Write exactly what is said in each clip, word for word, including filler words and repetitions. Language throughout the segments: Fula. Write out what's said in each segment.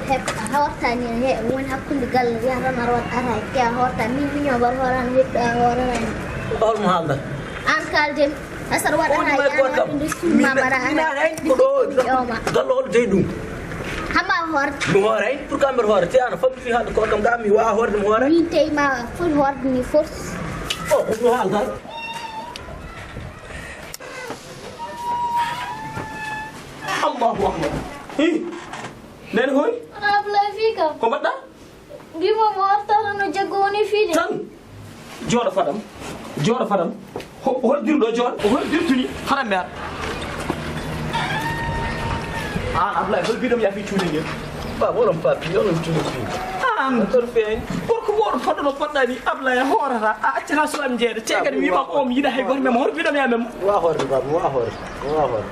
Heɓ a hawrtani he woni hakkunde galle wiya tan aɗa waɗa ara ke a hawrta min miño mbaɗa hoorani weɗɗo a hoorarani. Hol mo haalda? An kalden asar waɗa. Woni ha may yaani kotam. Ɗum ɗum summa mbaɗa ara. Min hay ko ɗo. Ƴewma. Galle hol dey ɗum? Hamba hoorde. Mi hooray? Pourquoi mbeɗa hoora? Te an a famɗi haalde kotam ga mi wawa hoorde mi hooray? Min tey ma foti hoorde ni foti. O ko ɗum haalda. Allahu akbar. Hi. Nden hoy? Ablaye fii kam. Ko mbaɗɗa? Mbimo mo artata no jaggo woni fii de. Tan. Jooɗo fadam. Jooɗo fadam. Ho- Hol dirɗo jooɗo? Hol dirtuni? Fadam mi ar. Ah, Ablaye, hol biɗom ya fii cuuɗi ngel? Ba, wala papi, wala cuuɗi fii. An. Torfeeñ. Gorko mo oɗo fodde no poɗɗa ni Ablaye hoorata. A accata suwam jeede. Te kadi wiima ko mi yiɗa hay goto mem. Hol biɗom ya mem? Wa hoorde ba, wa hoorde. Wa hoorde.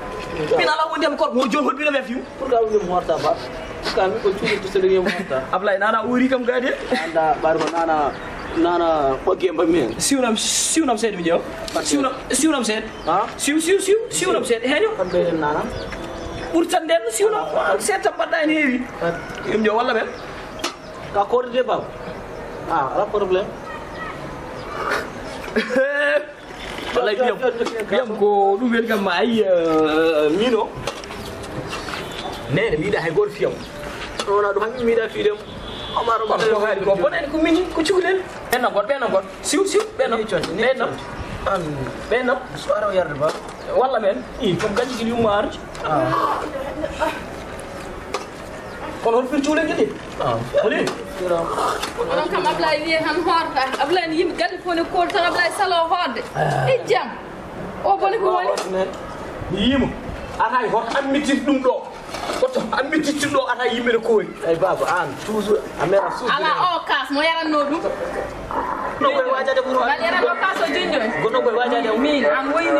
Min ala wonde am gorko mo joom hol biɗom ya fii. Pourquoi vous me morta ba? Pourquoi mi ko cuuɗi to sele mo morta? Ablaye nana uri kam gade. Anda barko nana nana ɓogge mba min. Siwnam siwnam seeɗa mi ƴeew. Siwnam siwnam seeɗa. Ha? Siw siw siw siwnam seeɗa. Heño. Kamɓe nana. Ɓurtan nden siwnam seeɗa tan mbaɗɗa hen heewi. Yum ƴeew walla men. Ka korde baba. Ah, ala problème. Wallay ɓiyam, ɓiyam ko ɗum weli kam ma ayi. Mino nene mi yiɗa hay goto fiyam. Wona ɗum hanmi mi yiɗa fiidem. Omaro ko haali ko bonani ko min ko cukalel. Ɓenna got ɓenna got siw siw ɓenna ɓenna. An ɓenna so ara o yarde ba. Walla men i comme gañi gil yumma arji. Kono hol fii cuuɗe ɗiɗi? Holi? Onon kam Ablaye wiye tan hoorta. Ablaye ne yimɓe galle fof ne kooli tan Ablaye salo hoorde. E jam. O boni ko woni? Mi yiimo. Ata e hoto an mittin ɗum ɗo. Hoto an mittin ɗo ata yimɓe ne kooli. Ay baba an toujours a mera suudu. Ala o kas mo yaranno ɗum. Kono koye waajade ɓuri waajade. Mbaɗ yaran o kaso joñjoñ. Kono koye waajade. Min, an woyni mi.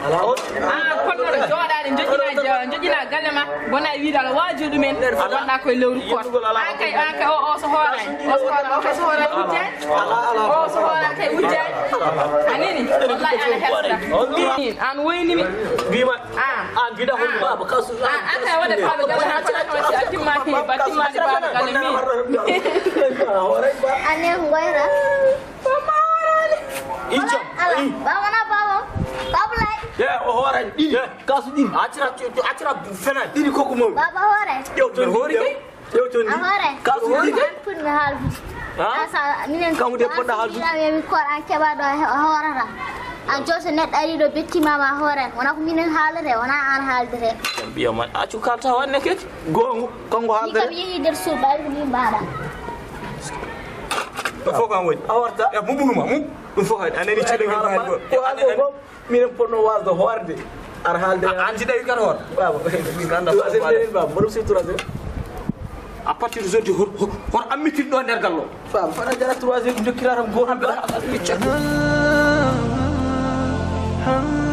Ala on. Ah, kono no jooɗaade joƴƴina joƴƴina galle ma. Bona wiide ala waaju ɗumen. Wonɗa koye lewru koto. An kay an kay o o so hoora. O so hoora o so hoora wujjaani. O so hoora kay wujjaani. Anini. Wallahi ana hesda. Min, an woyni mi. Bima Ah. An bida hol baba kasu. Ah, aka wada baba gala na kona kona si atimma ke batimma ni baba gala mi. Ane ngoyra. Baba wala. Ijo. Ala. Baba na baba. Baba lai. Ya o horan. Kasu din. Atira atira fena. Dini koko mo. Baba horan. Yo to hori. Yewtoni a hoore kasu woni an pun mi haaldude. Asa minen kamu de poɗɗa haaldude. Mi koɗa keɓaɗo a hoorata. An jooso neɗɗo ari ɗo bettima ma hoore wona ko minen haaldete wona an haaldete. Ɓiya ma accu kalta wanne keke. Gongo kongo haaldete. Kam yehi nder suuɗ ɓayri ko min mbaɗa. Ɗo fof kam woni a warta e mubunuma mum. Ɗum fof kadi a nani ceɗe ko haali ko. Minen ponno wasde hoorde. Ar haalde an jiɗa wi kan hoor baba min ganda. Baba mboɗo si troisième. À partir de aujourd'hui hoto ammitin ɗo nder gallo. Fam fana jara troisième jokkira tan goto. Hamɓe.